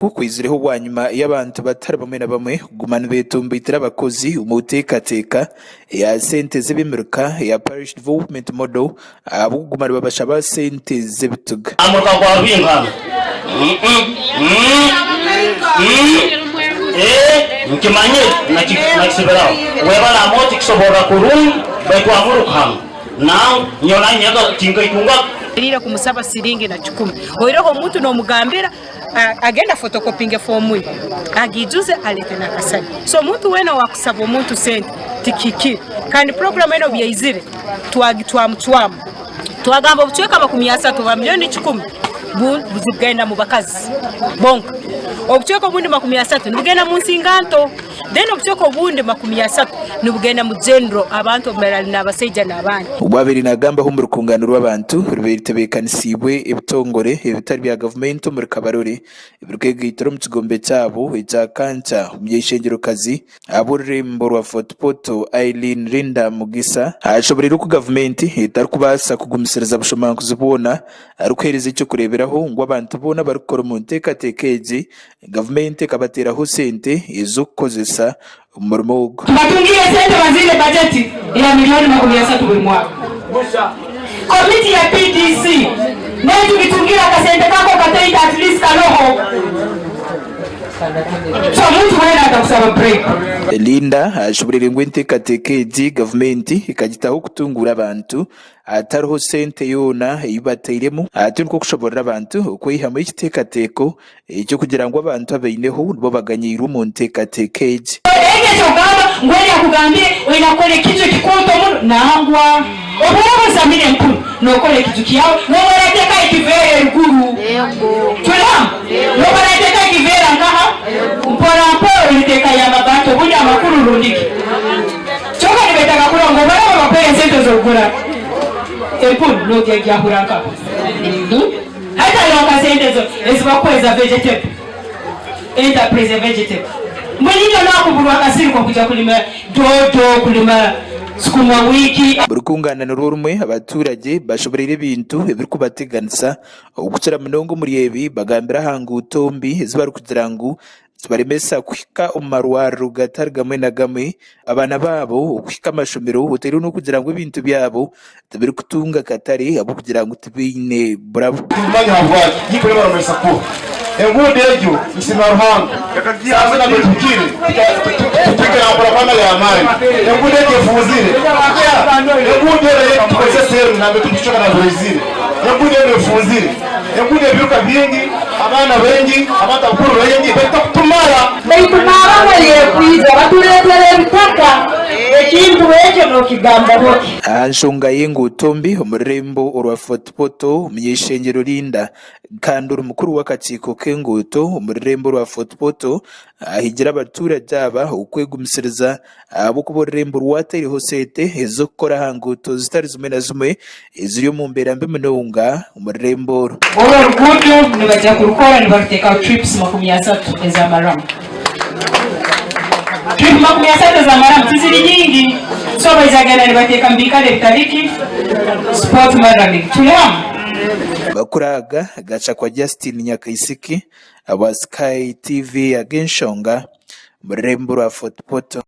Oku kwizireho bwanyima y'abantu batari bamwe na bamwe kuguma nibetomboitera abakozi omu nteekateeka eya sente z'ebimiruka eya Parish Development Model ahabw'okuguma nibabashaba sente z'ebituga. Amuruka gwa Rwinkanga. Nkimanyire nakisibiraho. Webale Amooti kusoborra kurungi baitu Amuruka Nangwa, nyowe nanye tinkaitungaga. Riire kumusaba siringi na kikumi. Oihireho omuntu nomugambira agende afotokopinge fomu ye agiijuze aleete nakasale. So omuntu weena owakusaba omuntu sente tikihikire. Kandi puroguramu enu obu yaizire twagicwamucwamu twagamba obucweka 30 bwa milioni kikumi bugenda mu bakazi bonka, obucweka obundi 30 nibugenda mu nsinganto. Then obucweka obundi 30 nibugenda mu general abantu obumarari n'abasaija n'abandi. Obu abaire naagambaho omu rukungano rw'abantu rubaire rutebeekanisiibwe ebitongore ebitari bya gavumenti omuri Kabarole ebirikwegaitira omu kigombe kyabo ekya Kanca omuny'eishengyerokazi ahabw'orurembo rwa Fort Portal Eileen Linda Mugisa ashoboreire oku gavumenti etarikubaasa kugumisiriza bushomankuzi bwona arikuheereza eky'okureeberaho ngu abantu boona abarikukora omu nteekateeka egi Gavumenti ekabateeraho sente ez'okukozesa omu murimo ogu. Tubatungiire esente baziire bajeti ya milioni 30 buri mwaka. Komiti ya PDC nayo tugitungiire akasente kako kataito at least karoho. So omuntu weena atakusaba break. Linda ashoboreire ngu enteekateeka egi gavumenti ekagitaho kutunguura abantu Hatariho sente yoona ei batairemu, ati nikwo kushoborera abantu okweihamu ekiteekateeko eky'okugira ngu abantu abaineho nibo baganyeirwe omu nteekateeka egi. Ekyo eky'okugamba ngu Eli akugambire oine kukora ekiju ekikooto muno? Nangwa. Obu oraba osamire empunu, nookora ekiju kyawe n'obu orateekaho ekiveera eruguru. Turi hamwe? N'obu orateekaho ekiveera nkaha, mpora mpora oriteekayo amabaati obundi amakuru rundi ki. Kyonka nibetaaga kurora ngu obu baraba bakuhaire esente z'okugura empunu, nogyegyahura nkaho. Hati hariho nka sente ezi bakuha eza vegetable, enterprise ya vegetable. Mbwenu inywe nakuburwa akasiri k'okuja kulima doodo, kulima sukuma wiki. Buri kungana nirwo rumwe abaturage bashoboreire ebintu ebirikubateganisa okukira munonga omuri ebi bagambire aha nguuto mbi ezi barikugira ngu Nikibaremesa kuhika omu marwariro gatari gamwe na gamwe, abaana baabo okuhika amashomero oteirwe n'okugira ngu ebintu byabo tibirikutunga katare ahabw'okugira ngu tibaine burabo. Titumanya habwaki itwe nibaromesa kuha enguudo egyo nsiima Ruhanga saaha zoona bwetuhikire tukarambura y'amaani enguudo egyo efunzire enguudo enu eitukozesa enu nambere turikucweka nambere oizire enguudo enu efunzire Enguudo ebiruka bingi, abaana baingi, abantu abakuru baingi, baitu takutumara. Baitu n'abamwe yekwija batuleetera ebitaka, ekintu ekyo nokigambaho ki? Aha nshonga y'enguuto mbi omu rurembo orwa Fort Portal, omuny'eishengyero Linda kandi ori mukuru w'akakiiko k'enguuto omu rurembo orwa Fort Portal ahigire abaturage aba okwegumisiriza ahabw'okuba orurembo rwataireho sente ez'okukora aha nguuto zitari zimwe na zimwe eziri omu mbeera mbi munonga omu rurembo oru. Oru oruguuto nibaija kurukora nibaruteekaho trips 30 eza maramu. Trip 30 eza maramu tiziri nyingi, so baija kugenda nibateeka omu biikaro ebitari ki spot maramming. Turi hamwe? Amakuru aga gacakwa Justine Nyakaisiki ahabwa Sky TV ag'enshonga omu rurembo rwa Fort Portal.